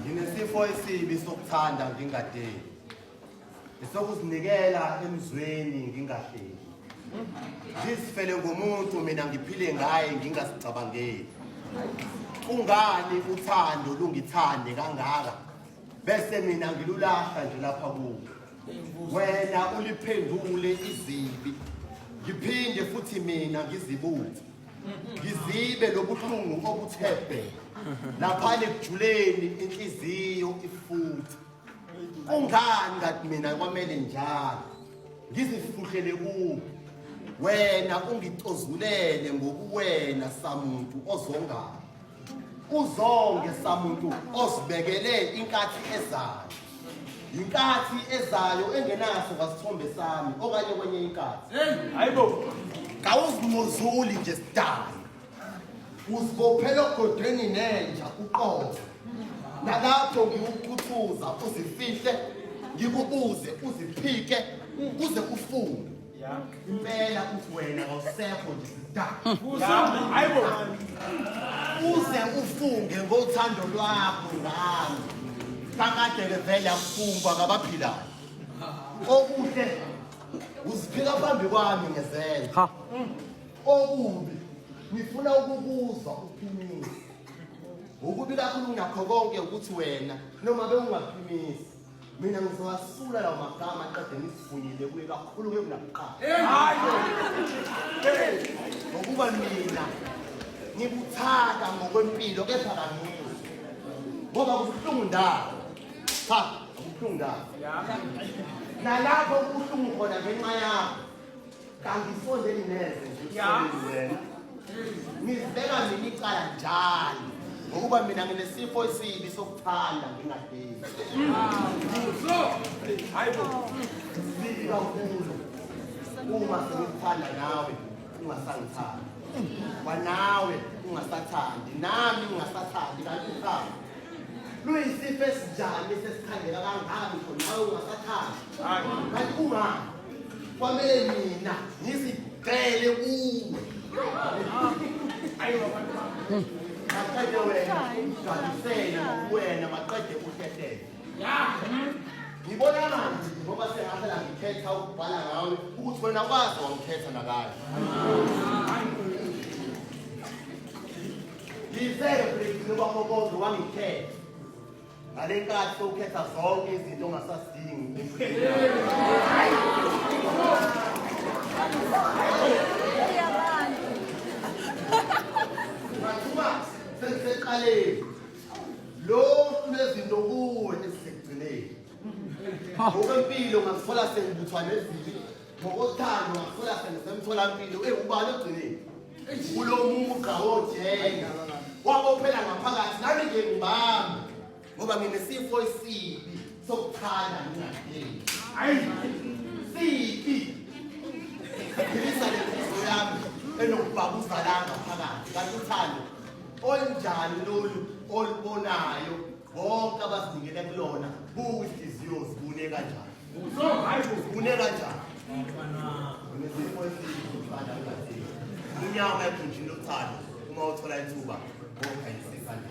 Nginesifo esibi sokuthanda ngingadeli. Esokuzinikela emzweni ngingahleli. Ngizifele ngomuntu mina ngiphile ngaye ngingasicabangeli. Kungani uthando lungithande kangaka bese mina ngilulahla nje lapha kuwe. Wena uliphendule izibi ngiphinde futhi mina ngizibuthe. Ngizibe lobuhlungu obuthe bhe lapha ekujuleni inhliziyo ifutha. Kungani ngathi mina kwamele njalo ngizifuhlele kuwe wena ungicozulele ngobuwena samuntu ozongayo uzonge samuntu ozibekele inkathi ezayo inkathi ezayo engenaso kwasithombe sami okanye kwenye inkathi Hayibo. Kawuzinquzuli nje sidala uzibophela ogodweni nenja uqobo nalapho ngiwukhuthuza uzifihle ngikubuze uziphike uze ufunge impela uthi wena awusekho nje sidala Hayibo. uze ufunge ngothando lwakho ngami kakade-ke vele akufungwa ngabaphilayo okuhle uziphika phambi kwami ngezenzo Okubi ngifuna ukukuzwa uphimisa. Okubi kakhulu kunakho konke ukuthi wena noma bewungaphimisi mina ngizowasula lawo magama qede ngisivunyile kuye kakhulu ke kunakuqala. Ngokuba mina ngibuthaka ngokwempilo kepha kangizwa. Ngoba kubuhlungu ndawo. Cha, kubuhlungu ndawo. Nalapho kubuhlungu khona ngenxa yakho. Kangisondeli neze nje ekusoleni wena. Ngizibeka mina icala njalo ngokuba mina nginesifo esibi sokuthanda ngingadeli. Hayibo. Sibi kakhulu uma sengikuthanda nawe ungasangithandi. Kwanawe ungasathandi nami ngingasathandi kanti uthando luyisifo esinjani sesikhandela kangaka ngisho nawe ungasathandi. Kanti kungani? Kwamele mina ngizicele kuwe. Maqede wena ugcwalisele ngokuwena maqede uhlehlele. Ngibona manje ngoba sengahlala ngikhetha ukubhala ngawe ukuthi wena waze wangikhetha nakanye. Ngizeke phela kwakho konke wangikhetha. Ngale nkathi sowukhetha zonke izinto ongasasidingi. Mathuba sengiseqaleni. Lokhu lezinto kuwe esisekugcineni. Ngokwempilo ngazithola sengibuthwa nezibi. Ngokothando ngazithola sengisemtholampilo. Eh ubani ogcineni? Kulo mugqa wojenga. Wabophela ngaphakathi nami nje ngibambe. Ngoba nginesifo esibi sokuthanda ngingadeli. Hayi. Sibi. Philisa le nhliziyo yami enokubhakuza la ngaphakathi. Kanti uthando olunjani lolu olubonayo bonke abazinikele kulona buka inhliziyo zibune kanjani. Zibune kanjani. Unesifo esibi sokuthanda ngingadeli. Umnyama egunjini lothando uma uthola ithuba ngokhanyisa isandla.